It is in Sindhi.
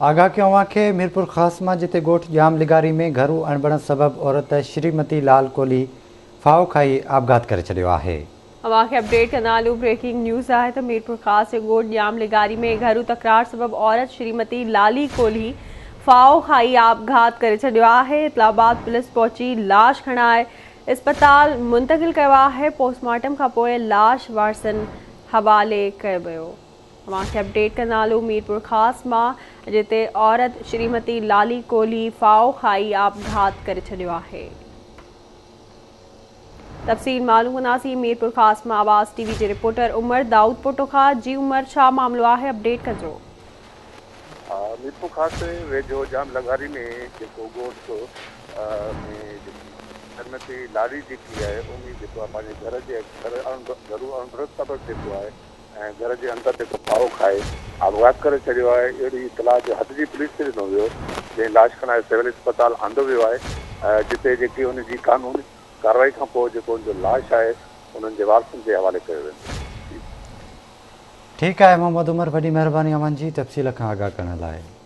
آگاهه ڪيون اوهان کي ميرپورخاص مان جتي ڳوٺ ڄام لغاري ۾ گهرو اڻبڻت سبب عورت شريمتي لال ڪولهي ڦاهو کائي آپگهات ڪري ڇڏيو آهي. اوهان کي اپڊيٽ ڪندا هلون بريڪنگ نيوز آهي ته ميرپورخاص جي ڳوٺ ڄام لغاري ۾ گهرو تڪرار سبب عورت شريمتي لالي ڪولهي ڦاهو کائي آپگهات ڪري ڇڏيو آهي اطلاع بعد پوليس پهچي لاش کڻائي اسپتال منتقل ڪيو آهي پوسٽ مارٽم کانپوء لاش وارثن حوالي ڪيو ويو. اوهان کي اپڊيٽ ڪندا هلون ميرپورخاص مان جتي عورت شريمتي لالي ڪولهي ڦاهو کائي آپگهات ڪري ڇڏيو آهي. تفصيل معلوم ڪنداسين ميرپورخاص مان آواز ٽي وي جي رپورٽر عمر دائود پوٽو کان جي عمر ڇا معاملو آهي اپڊيٽ ڪجو. ميرپورخاص ويجهو ڄام لغاري ۾ جيڪو ڳوٺ ۾ جيڪي شريمتي لالي جيڪي آهي انهي جيڪو آهي پنهنجي گهر جي گهر گهرو اڻبڻت سبب جيڪو آهي ۽ گهر جي اندر جيڪو ڦاهو کائي آپگهات ڪري ڇڏيو آهي، اهڙي اطلاع جو حد جي پوليس کي ڏنو ويو، جنهن لاش کڻائي سول اسپتال آندو ويو آهي، جتي جيڪي ان جي قانوني ڪارروائي کان پوء جيڪو ان جو لاش آهي انهن جي وارثن جي حوالي ڪيو ويندو. جي. ٺيڪ آهي محمد عمر وڏي مهرباني اوهان جي تفصيل کان آگاهه ڪرڻ لاء.